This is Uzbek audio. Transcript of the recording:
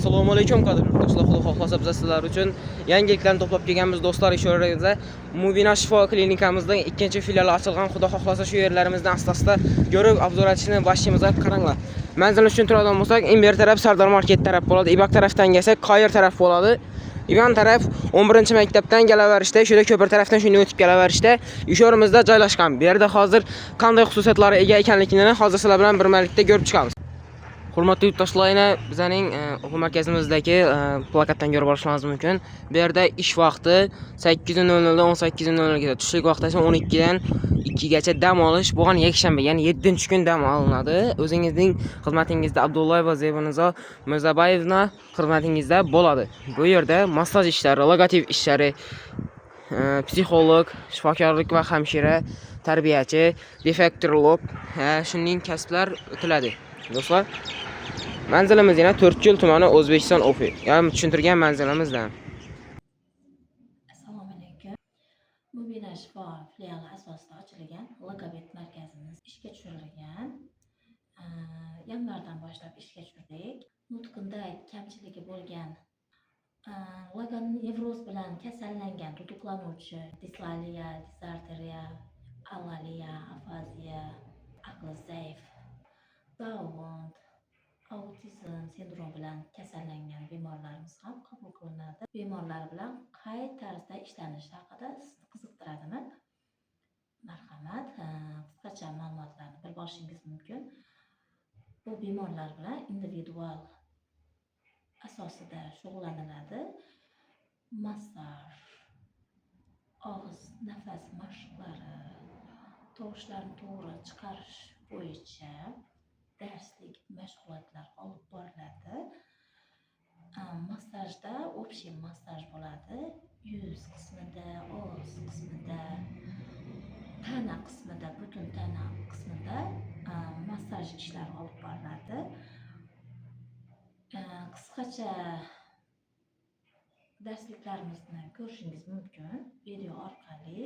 Assalomu alaykum, qadrli do'stlar. Xudo xohlasa, biz sizlar uchun yangiliklarni to'plab kelganmiz, do'stlar. Ishoringizda Mubina shifo klinikamizning ikkinchi filiali ochilgan. Xudo xohlasa, shu yerlarimizdan asta-asta ko'rib обзор etishni boshlaymiz. Qaranglar. Manzilni tushuntiradigan bo'lsak, Imber taraf Sardor market taraf bo'ladi. Ibak tarafdan kelsak, Qoyir taraf bo'ladi. Ivan taraf 11 maktabdan kelaverishda, shu yerda ko'pir tarafdan shunday o'tib kelaverishda ishorimizda joylashgan. Bu yerda hozir qanday xususiyatlarga ega ekanligini hozir sizlar bilan birgalikda ko'rib chiqamiz. Hurmatli yurtdoshlar, yana bizning o'quv markazimizdagi plakatdan ko'rib olishingiz mumkin. Bu yerda ish vaqti 8:00 dan 18:00 gacha, tushlik vaqti esa 12 dan 2 gacha dam olish bo'lgan yakshanba, ya'ni 7-kun dam olinadi. O'zingizning xizmatingizda Abdullayeva Zebinizo Mirzabayevna xizmatingizda bo'ladi. Bu yerda massaj ishlari, logotip ishlari, psixolog, shifokorlik va hamshira, tarbiyachi, defektorolog, shuning kasblar o'tiladi. Do'stlar, manzilimiz yana To'rtko'l tumani, O'zbekiston Ofi. Ya'ni tushuntirgan manzilimizdan. Assalomu alaykum. Mubina shifo filiali asosida ochilgan logoped markazimiz ishga tushirilgan. Yanvardan boshlab ishga tushirdik. Nutqida kamchiligi bo'lgan, logonevroz bilan kasallangan tutuqlanuvchi, dislaliya, dizartriya, alaliya, afaziya, aqli zaif, Daun, autizm sindromi bilan kasallangan bemorlarimiz ham qabul qilinadi. Bemorlar bilan qay tarzda ishlanishi haqida sizni qiziqtiradimi? Marhamat, qisqacha ma'lumotlarni bilib olishingiz mumkin. Bu bemorlar bilan individual asosida shug'ullaniladi. Massaj, og'iz nafas mashqlari, tovushlarni to'g'ri chiqarish bo'yicha darslik mashg'ulotlar olib boriladi. Massajda общий massaj bo'ladi. Yuz qismida, og'iz qismida, tana qismida, butun tana qismida massaj ishlari olib boriladi. Qisqacha darsliklarimizni ko'rishingiz mumkin video orqali.